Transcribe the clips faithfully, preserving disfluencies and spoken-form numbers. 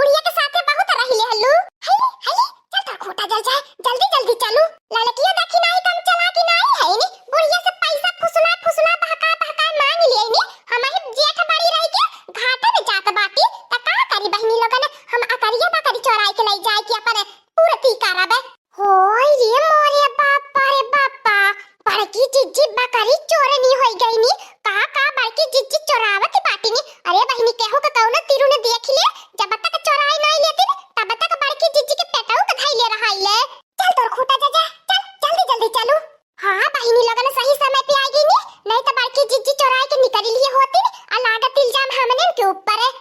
बिटिया के साथे बहुत रहि लेहलू। हले, हले, चल तोर खूंटा जल जाए, जल्दी, जल्दी चलू। ललकिया देखी नाही कम चलाकी नाही है नी, बुढ़िया से पैसा फुसला, फुसला, बहका, बहका मांग लिए नी। हमही जेठ बड़ी रहि के घाटे में जात बाटी, त का करी बहिनी लोगन, हम अकरिया बकरी चोराइ के लइ जाए कि अपन पूर्ति करबे। होय रे मोरे बापा रे बापा, बड़की जिज्जी बकरी चोरनी होइ गइनी। का का बड़की जिज्जी चोरावत बाटिनी। अरे बहिनी, केहू के कउनो तिरुन देखि ले, जब तक चोराइ नाइ लेतिन, तब तक बड़की जिज्जी के पेटऊ के धइले रहाइले। चल तोर खूंटा जल जाए, चल जल्दी जल्दी चलू। हाँ बहिनी लोगन सही समय पे आइ गइनी, नहीं त बड़की जिज्जी चोराइ के निकरि लिए होतिन, आ लागत इल्जाम हमने के ऊपर है।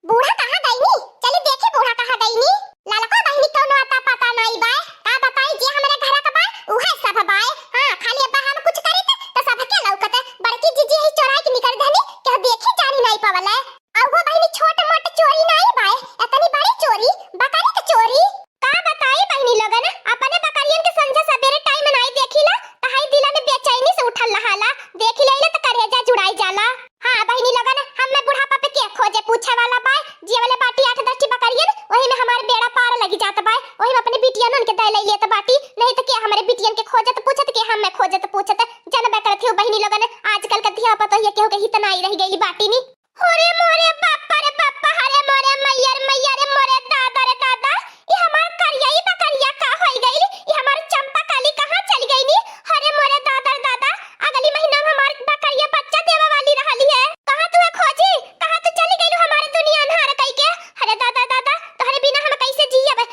बूढ़ा कहाँ गइनी? चली देखी बूढ़ा कहाँ गइनी। ललको बहिनी कउनो अता पता नाई बाय। का बताई जे हमरे घर का बाय, उहे सब बाय। हाँ, खाली अब्बा हम कुछ करी त, त सबके लौकत। बड़की जिज्जी ही चोराइ के निकरि देहनी, केहू देखी जानी नाई पवले। अउहो बहिनी छोट मोट चोरी नाई बाय, एतनी बड़ी चोरी, बकरी के चोरी। का बताई बहिनी लोगन, अपने बकरियन के संझा सबेरे टाइम नाई देखिला, त हई दिला में बेचैनी से उठल रहाला। देखि लेइला त करेजा जुड़ाइ जाला। हाँ बहिनी लोगन, हम्मे बुढ़ापा पे के खोजे पूछे वाला बाय? जियवले बाटी आठ दस ठी बकरियन, ओही में हमार बेड़ा पार लगी जात बाय। ओही में अपने बिटियन उनके दय लइ लेत बाटी, नहीं त के हमरे बिटियन के खोजत पूछत, के हम्मे खोजत पूछत। जनबे करत हिउ बहिनी लोगन, आजकल के धिया पतोहिया केहू के हित नाई रहि गइली बाटी नी। अरे मोरे बापा रे बापा, अरे मोरे मैया रे मैया रे मोरे दादा रे दादा, ई हमार करिया, ई बकरिया का होइ गइल? ई हमार चंपा काली कहाँ चलि गइनी? अरे मोरे दादा रे दादा, अगली महीना में हमार बकरिया बच्चा देवे वाली रहली है। कहाँ तू है खोजी? कहाँ तू चलि गइलू हमारे दुनिया अन्हार कइके? अरे दादा दादा, तोहरे बिना हम कइसे जियब?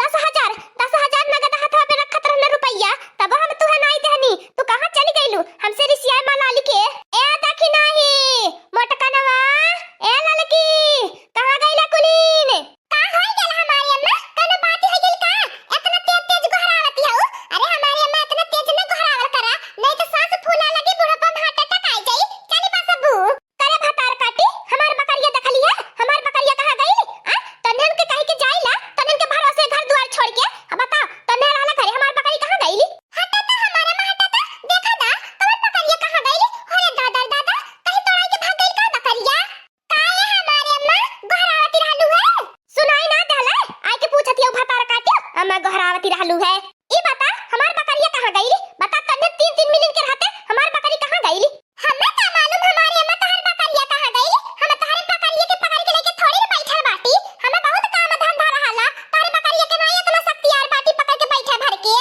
दस हजार, दस हजार नगद हाथवा पे रखत रहना रुपइया, तब हम तुहे नाई देहनी। तू कहाँ चलि गइलू हमसे रिसियाए मलाली के? ए दखिनाही, मोटकनवा, ए ललकी, कहाँ गइला कुलीन? का होइ गइल हमारी अम्मा? कउनो बात होइ गइल का? एतना तेज तेज गोहरावती हऊ? अरे हमारी अम्मा एतना तेज न गोहरावल करा, नहीं त सांस फूला लगी, बुढ़ापा में heart attack आइ जाई। चली बस अब्बू। करे भतार काटी, हमार बकरिया देखली है? हमार बकरिया कहाँ गइल? आ? तन्हन के कहि के जाइला, तन्हन के भरोसे घर दुआर छोड़ि के। अब बताओ, तन्हे रहला घरे, हमार बकरी कहाँ गइल? हटा त हमार अम्मा, हटा त, देखा दा, तोर बकरिया कहाँ गइल? अरे दादा रे दादा, कहीं तोड़ाइ के भाग गइल का बकरिया? का ए हमार अम्मा, गोहरावती रहलू है? सुनाई ना देहले, आइ के पूछत हियउ भतार काटियो, अम्मा गोहरावती रहलू है। ई बता, हमार बकरिया कहाँ गइल? बता, तन्हे तीन तीन मिलिन के रहते, हमार बकरी कहाँ गइल? हम्मे का मालूम हमारी अम्मा तोहर बकरिया कहाँ गइल? हम तोहरे बकरिया के पकड़ के लइके थोड़ी न बैठल बाटी। हमें बहुत काम धंधा रहला। तोहरे बकरिया के नाई एतना शक्तियार बाटी पकड़ के बैठे भर के।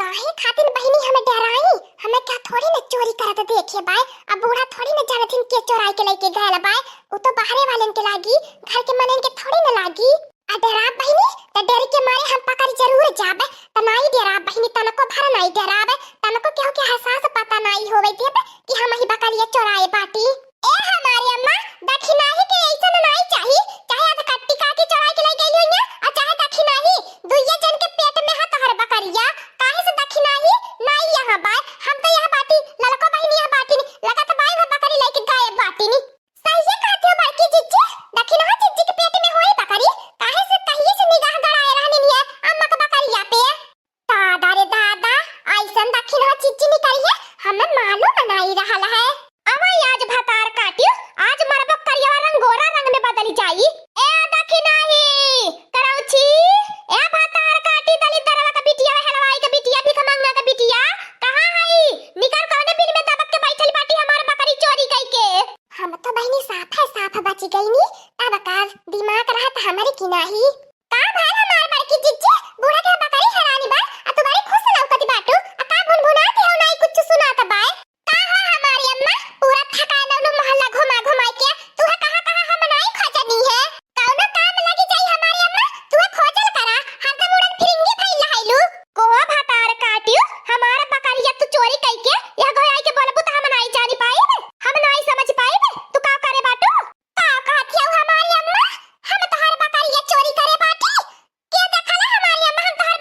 काहे खातिर बहिनी हमें डेराई? हमें का थोड़ी न चोरी करत देखे बाय। अब बूढ़ा थोड़ी न जानथिन के चोराइ के लइके गयल बाय। उ तो बाहरे वालन के लागी, घर के मनन के थोड़ी न लागी। आ डेराब बहिनी, त डेर के मारे हम पकड़ जरूर जाबे। त नाई डेराब बहिनी, तनको भर नाई डेराबे, तनको केहू के एहसास पता नाई होवे देबे कि हमही बकरिया चोराए बाटी। ए हमारी अम्मा, दखिनाही के अइसन नाई चाही, चाहे अधकट्टी काकी चोराइ के लइ गइल होइया, आ चाहे दखिनाही, दुइये जन के पेट में ह तोहर बकरिया। काहे से दखिनाही नाई यहाँ बाय, हम त यहाँ बाटी, ललको बहिनी यहाँ बाटी नी, लगत बाय वह बकरी लइके गायब बाटी नी। सहिए कहत हो बड़की जिज्जी, दखिनहा जिज्जी के पेट में होई बकरी, काहे से तहिए से निगाह गड़ाए रहनी है अम्मा के बकरिया पे। दादा रे दादा, अइसन दखिनहा जिज्जी निकरी है, हमें मालूम नाई रहल है। अवा आज भतार काटियो, आज मरबो करियवा रंगोरा रंग में बदली जाई। ए दखिनाही, करौछी, ए भतार काटी दलिद्दरवा के बिटिया, हलवाई के बिटिया, भिखमंगा के बिटिया, कहाँ हई? निकर कौने बिल में दबक के बैठल बाटी हमार बकरी चोरी कइके? हम तो बहिनी साफे साफ बचि गइनी, तब का दिमाग रहत हमरे की नाही। का भइल हमार बड़की जिज्जी, बूढ़ा के बकरी हरानी बा, आ तू बड़ी खुश लौकत बाटू, आ का भुनभुनात हो, नाई कुछ सुनात बाय। का हो हमारी अम्मा, पूरा थकाए लौलू मोहल्ला घुमा घुमाई के, तू है कहाँ कहाँ हम नाई खोजनी है। कौनो काम लगी जाई हमारी अम्मा, तू है खोजल करा, हरदम उड़न फिरिंगी भइल रहैलू। कोहा भतार काटियो, हमार बकरिया तू चोरी कइके यह घोयाई के बोलबू त हम नाई जानी पाइब, हम नाई समझ पाइब, तू का करे बाटू? का कहत हऊ हमारी अम्मा? हम तोहार बकरिया चोरी करे बाटी? के देखला हमारी अम्मा हम तोहार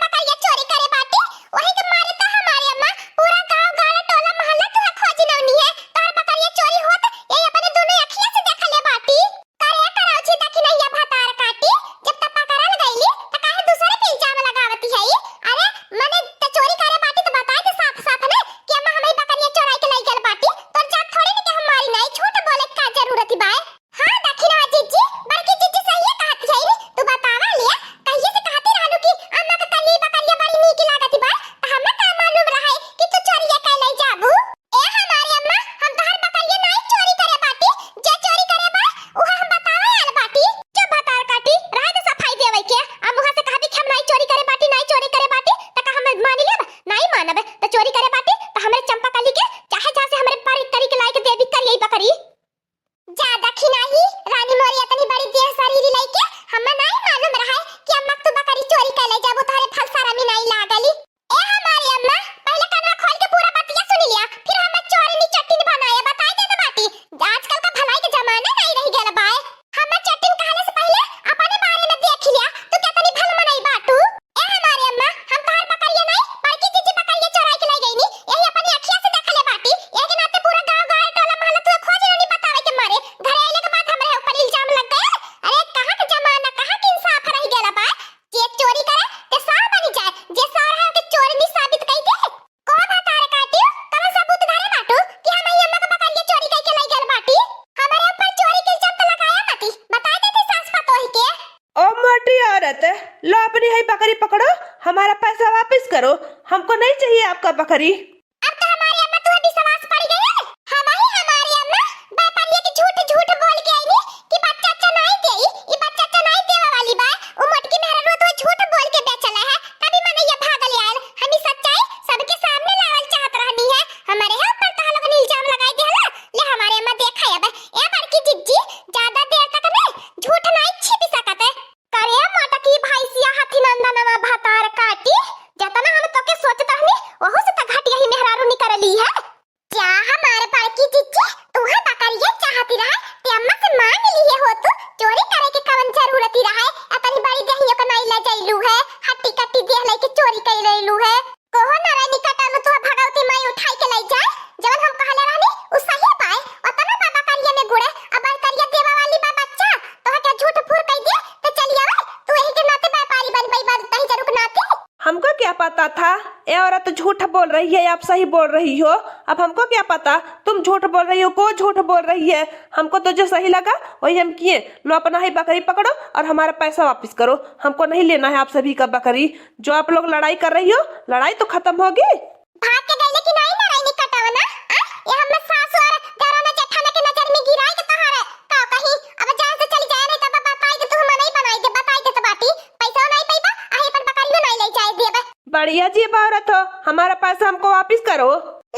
हमें नाहीं मालूम रहे कि अम्मा तू बकरी चोरी कर ले जाबू, तोहरे फलसरमी नाहीं लागली। ए हमारी अम्मा, पहले कनवा खोल के पूरा बतिया सुन लिया, फिर हमें चोरिनी चट्टिन बनाए, बताई देत बाटी। आजकल का भलाई के जमाना नाहीं रह गया बाय। हमें चट्टिन कहले से पहले अपने बारे में देख लिया, तू कितनी भल मनई बाटू। ए हमारी अम्मा, हम तोहार बकरिया नाहीं, बड़की जीजी बकरिया चोराई के लाई गई नी, यही अपनी अखिया से देख ले बाटी। यही के नाते पूरा गाँव गाँव टोला मोहल्ला तू खोज लेनी बतावे के मारे। घरे अइले के बाद हमरे ऊपर इल्जाम लग गया। अरे कहाँ के जमाना, कहाँ के इंसाफ रह गया बाय। जे चोरी करे, ते सार बनी जाए, जे सार है, ओके चोरनी साबित कई दे। कौन है तारे काटियो? कौन सबूत धरे बाटू कि हम ही अम्मा का बकरिया चोरी कई के लाई गल बाटी? हमारे ऊपर चोरी के इल्जाम तो लगाया मती, बता देती सास पतोही के। ओ मोटी औरत, लो अपनी है बकरी पकड़ो, हमारा पैसा वापस करो, हमको नहीं चाहिए आपका बकरी। अब तो हमारी अम्मा तुम्हें विश्वास पड़ गया। हम ही हमारी अम्मा व्यापारी के झूठ झूठ बोल के आई नी कि बच्चा अच्छा नहीं दे, ई बच्चा अच्छा नहीं देवे वाली बा। उ मोटकी मेहरारू तो झूठ बोल के बेचले है, तभी मने ये भागल आयल। हम ई सच्चाई सबके सामने लावल चाहत रहनी है। हमारे है ऊपर तोह लोगन इल्जाम लगाई देहला। ले हमारे अम्मा देखा अब। ए बड़की जिज्जी, ज्यादा देर तक ने झूठ नहीं छिपी सकत है। करे मोटकी भैंसिया हथी नंदनवा भतार काटी, जतना हम तोके सोचत रहनी, ओहू से त घटिया ही मेहरारू निकलली है। जा हमारे बड़की जिज्जी, तू है बकरिया चाहती रहा, ते अम्मा से मांग लिए हो तू, चोरी करे के कवन जरूरत ही रहा, इतनी बड़ी देहियो के नहीं ले जइलू है, हट्टी कट्टी देह लेके चोरी कर लेलू है। कोहो नारायणी कटानु तू भगवती माई उठाई के ले जाए, जवन हम कहले रहनी, उ सही पाए, उतना बा बकरिया में गुड़े, अब बकरिया देवा वाली बा बच्चा, तोह के झूठ फूर कह दिए, तो चली आवे, तू यही के नाते व्यापारी बन गई बा, दही जरूर नाते। हमको क्या पता था, ये औरत झूठ बोल रही है, आप सही बोल रही हो। अब हमको क्या पता तुम झूठ बोल रही हो, को झूठ बोल रही है। हमको तो जो सही लगा वही हम किए। लो अपना ही बकरी पकड़ो और हमारा पैसा वापस करो। हमको नहीं लेना है आप सभी का बकरी। जो आप लोग लड़ाई कर रही हो, लड़ाई तो खत्म होगी। भाग के गईले कि नाहीं नारायणी कटावना? आ? ये हमर सासु और देवराना जेठाना के नजर में गिराई के तोहार का कहीं? अब जान से चली जाए, नहीं तब बताई दे, तू मनई बनाई दे, बताई दे तो बाटी। पैसा नहीं पैबा, आ अपन बकरियो नहीं ले जाए देबे। बढ़िया जी, औरत हो, हमारा पैसा हमको वापस करो।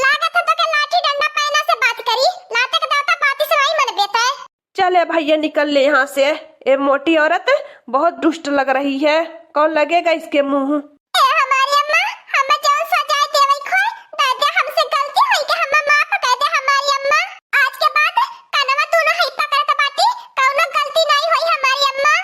लागत है तो के लाठी डंडा पैना से बात करी, लाते के दाता बाती से नहीं मन बेटा है। चले भैया, निकल ले यहाँ से। ए मोटी औरत बहुत दुष्ट लग रही है, कौन लगेगा इसके मुंह। ए हमारी अम्मा, हमें जौन सजाए देवई खोए, दादा हमसे गलती होई के हमें माफ कर दे हमारी अम्मा। आज के बाद कनवा दोनों है पकड़त बाटी, कौनो गलती नहीं होई हमारी अम्मा।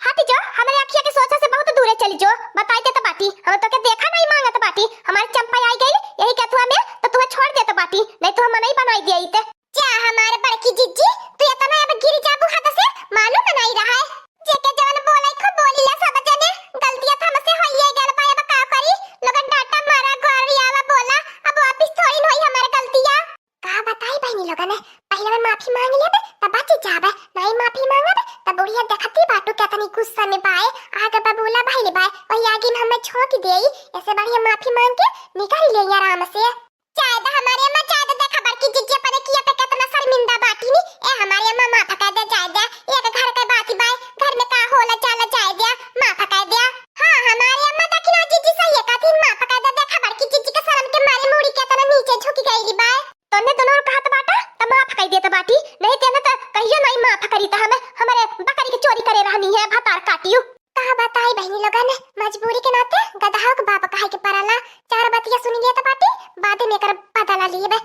हट जो, हमरे अखिया के सोचा से बहुत दूरे चली जो। बताई देत बाटी, हम तोके देखा नहीं मांगत बाटी। हमार चंपा आई गई यही कथुआ में, तो तुहे छोड़ देत बाटी, नहीं तो हम नहीं बनाई दिया इते। जा हमार बड़की जिज्जी, तू इतना अब गिर जाबू हद से, मालूम नहीं रहा है। जेके जवन बोले खूब बोली ला सब जने, गलतियां तो हमसे होइए गल बा, अब का करी? लोगन डांटा मारा, गोरियावा बोला, अब वापिस थोड़ी न होई हमार गलतियां। का बताई बहनी लोगन, पहले में माफी मांग लेबे, तब बच जाबे, नहीं माफी मांगबे, तब बुढ़िया देखती बाटू केतनी गुस्सा में बाए, आगे बबूला भइल बाए, वही आगे में हमें झोंक देई, ऐसे बढ़िया माफी मांग के निकल ले आराम से। जाए दा हमारे अम्मा, जाए दा, देखा बड़की जिज्जी अपने किया पे केतना शर्मिंदा बाटी नी। ए हमारे अम्मा, माफ कर दे, जाए दा, एक घर के बात बाय, घर में का होला चाला, जाए दे, माफ कर दे। हाँ हमारे अम्मा, देखी ना जिज्जी सही है, कहती माफ कर दे, देखा बड़की जिज्जी के शर्म के मारे मुड़ी केतना नीचे झुक गई बाय। तोने दोनों कहत बाटा त माफ कर देत बाटी, नहीं तेने त कहियो नहीं माफ करी त हमें, हमारे बकरी के चोरी करे रहनी है, भतार काटियो। का बताई बहनी लोगन, मजबूरी के नाते गदहा के बाप कहे के पड़ला। चार बतिया सुन लिए तो बाटी, बाद में एकर बदला लिए बे।